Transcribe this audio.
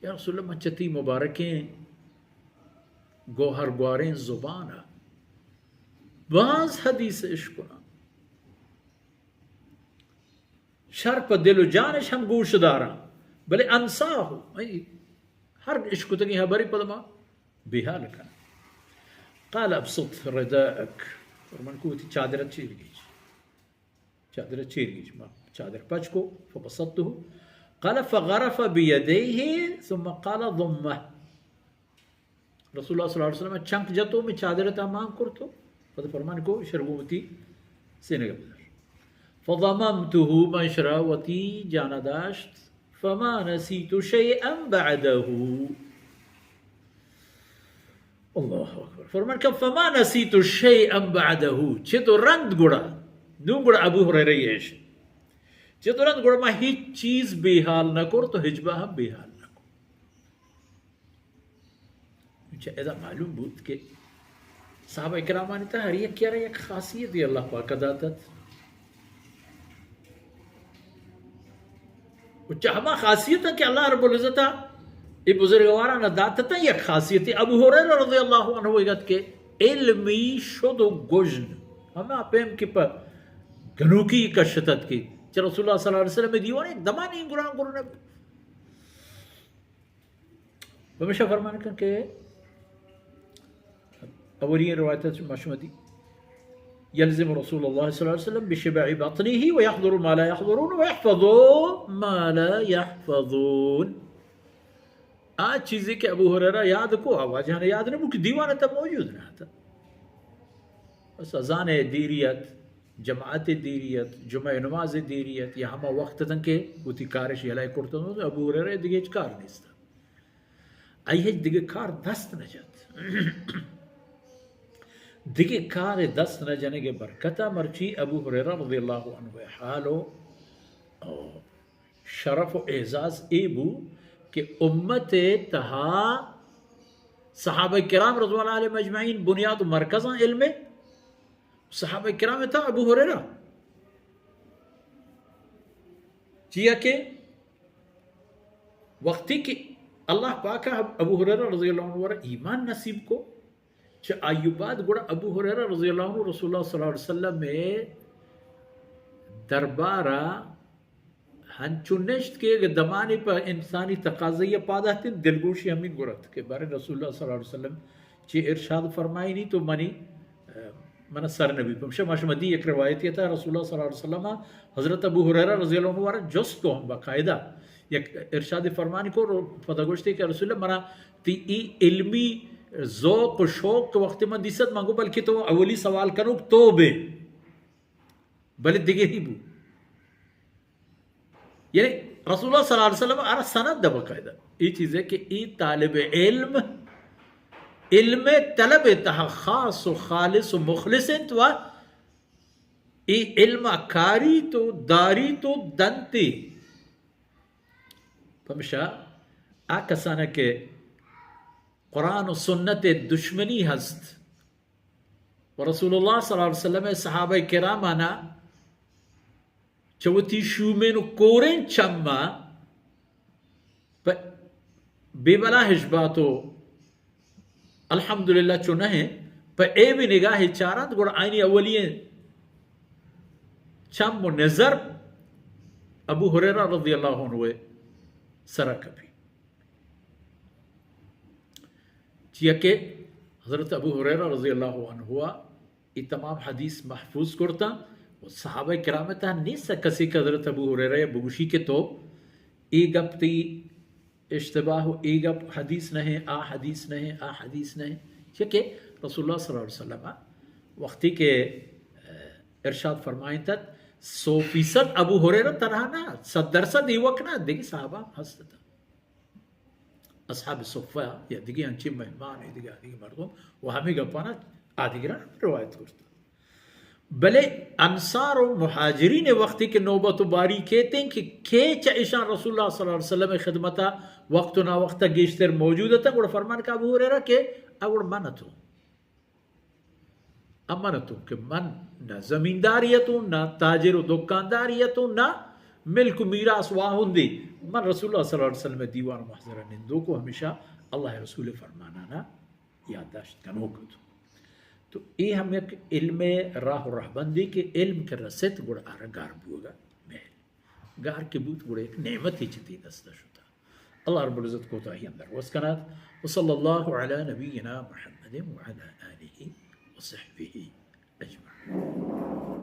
یا رسول اللہ، من چہ تئی مبارکیں گوہر گواریں زبان ءَ باز حدیث اشکناں، شر پہ دل و جانش ہم گوش داراں، بلے انساہ، ہر اشکتگیں حبری پد ما بیحال کناں۔ قال ابسط رداءک، فرمان کو وتی چادر چیر گیج۔ چادر چیر گیج۔ ما چادر پچ کو، فبسطته۔ قال فغرف بيديه ثم قال ضمه۔ رسول اللہ صلی اللہ علیہ وسلم چنک جتو، میں چادر تا مان کرتو، پد فرمان کو، شرگو وتی سینگ بدار۔ فضممته، من شرا وتی جانا داشت، فما نسيت شيئا بعده۔ اللہ اکبر۔ فرمان کہ فما نسيت شيئا بعده، چہ تو رند گڑا، نوں گڑا ابو ہریرہ ایش، چہ تو رند گڑا ما ہچ چیز بیحال نہ کرت و ہچبا ہم بیحال نہ کرت۔ چہ ادا معلوم بوت کہ صحابہ کرامانی تہا ہر یکے را یک خاصیتے اللہ پاک داتت۔ و چہ ہما خاصیتاں کہ اللہ رب العزت ءَ اے بزرگواراں داتتاں، یک خاصیتے ابو ہریرہ رضی اللہ عنہ ءَ گت کہ علمی شد و گژن، ہما پیم کہ پہ گنوکی کشتت کہ چہ رسول اللہ صلی اللہ علیہ وسلم دیوان یک دمانی گران گران پمیشا فرمان کن کہ اولی روایت ما شما دی، یلزم رسول اللہ صلی اللہ علیہ وسلم بشبع بطنه ويحضر ما لا يحضرون ويحفظ ما لا يحفظون۔ آ چیزے کہ ابو ہریرہ یاد کو، آ واجہاں یاد نہ بو کہ دیوان تا موجود نہ تھا۔ بس اذان دیری ات، جماعت دیری ات، جمعہ نماز دیری ات، یا ہما وقت تن کہ وتی کارش یلہ کرتن، ابو ہریرہ دگہ ہچ کار نیست۔ آئی ہچ دگہ کار دست نہ جت۔ دگہ کار دست نہ جنگ برکتا مرچی ابو ہریرہ رضی اللہ عنہ حال و شرف و اعزاز اے بو کہ امت تہا صحابہ کرام رضوان اللہ علیہم اجمعین بنیاد و مرکزاں علم، صحابہ کرام تہا ابو ہریرہ، چیا کہ وقتی کہ اللہ پاک ءَ ابو ہریرہ رضی اللہ عنہ ءَ را ایمان نصیب کو، چہ آئی بعد گڑا ابو ہریرہ رضی اللہ عنہ رسول اللہ صلی اللہ علیہ وسلم ءِ دربار ءَ ہنچو نشت کہ اگہ دمانے پہ انسانی تقاضائی ءَ پاد اتنت، دلگوشی ہمین گرت کہ بارے رسول اللہ صلی اللہ علیہ وسلم چی ارشاد فرمائینی تو منی، اه، من سر نبی۔ پمشہ ما شما دی یک روایتی تہا رسول اللہ صلی اللہ علیہ وسلم حضرت ابو ہریرہ رضی اللہ عنہ ءَ را جست کو ہم باقاعدہ یک ارشاد فرمانی کو، پدا گوشتے کہ رسول اللہ، منا تی ای علمی ذوق و شوق کہ وقت من دیست، من گو بلکہ تو اولی سوال کنوک تو بے، بلے دگری بو۔ یعنی رسول اللہ صلی اللہ علیہ وسلم ءَ را سند دے باقاعدہ۔ ای چیزے کہ ای طالب علم، علم طلب تہا خاص و خالص و مخلص انت و ای علم کاری تو داری تو دنتی۔ پمشا آ کسانا کہ قرآن و سنت دشمنی ہست، و رسول اللہ صلی اللہ علیہ وسلم ءِ صحابہ کرامانا چہ وتی شومین و کورین چما پہ بے بلاہش باتو، الحمدللہ چو نہ ہیں، پہ عیب نگاہ چارانت، گڑا آئینی اولی چم و نظر ابو ہریرہ رضی اللہ عنہ سرا کپی۔ چیا کہ حضرت ابو ہریرہ رضی اللہ عنہ ءَ اے تمام حدیث محفوظ کرتاں و صحابہ کرام تہا نیست کسی کہ حضرت ابو ہریرہ بگوشی کہ تو اے گپ تی اشتباہ و اے گپ حدیث نہ ہیں، آ حدیث نہ ہیں، آ حدیث نہ ہیں۔ چیا کہ رسول اللہ صلی اللہ علیہ وسلم وقتی کہ، اه، ارشاد فرمائنت، سو فیصد ابو ہریرہ تنہا نہ، صد درصد ایوک نہ، دگہ صحابہ ہم ہست اتاں۔ اصحاب صفہ یا دگہ انچیں مہمان، دگہ، دگہ مردم و ہمے گپانا آدگران روایت کرت۔ بلے انصار و مہاجرین وقتی کہ نوبت و باری کیتیں کہ کے چہ اشان رسول اللہ صلی اللہ علیہ وسلم خدمتا وقت و ناوقتا گیشتر موجود اتاں، گڑا فرمان کہ ابو ہریرہ کہ اگڑ من اتوں۔ امن اتوں کہ من نہ زمینداری اتوں، نہ تاجر و دکانداری اتوں، نہ ملک و میراث واہندے، من رسول اللہ صلی اللہ علیہ وسلم دیوان محضر نندوک و ہمیشہ اللہ رسول فرمانانا یادداشت کنوک اتوں۔ تو اے ہم یک علم راہ و رہبندے کہ علم کہ رست گڑا آرا گار بوگا میل۔ گار کہ بوت گڑا یک نعمتے چہ تی دستا شتا۔ اللہ رب العزت کوتاہی اندر وس کنات۔ وصلی اللہ علی نبینا محمد وعلی آلہ وصحبہ اجمعین۔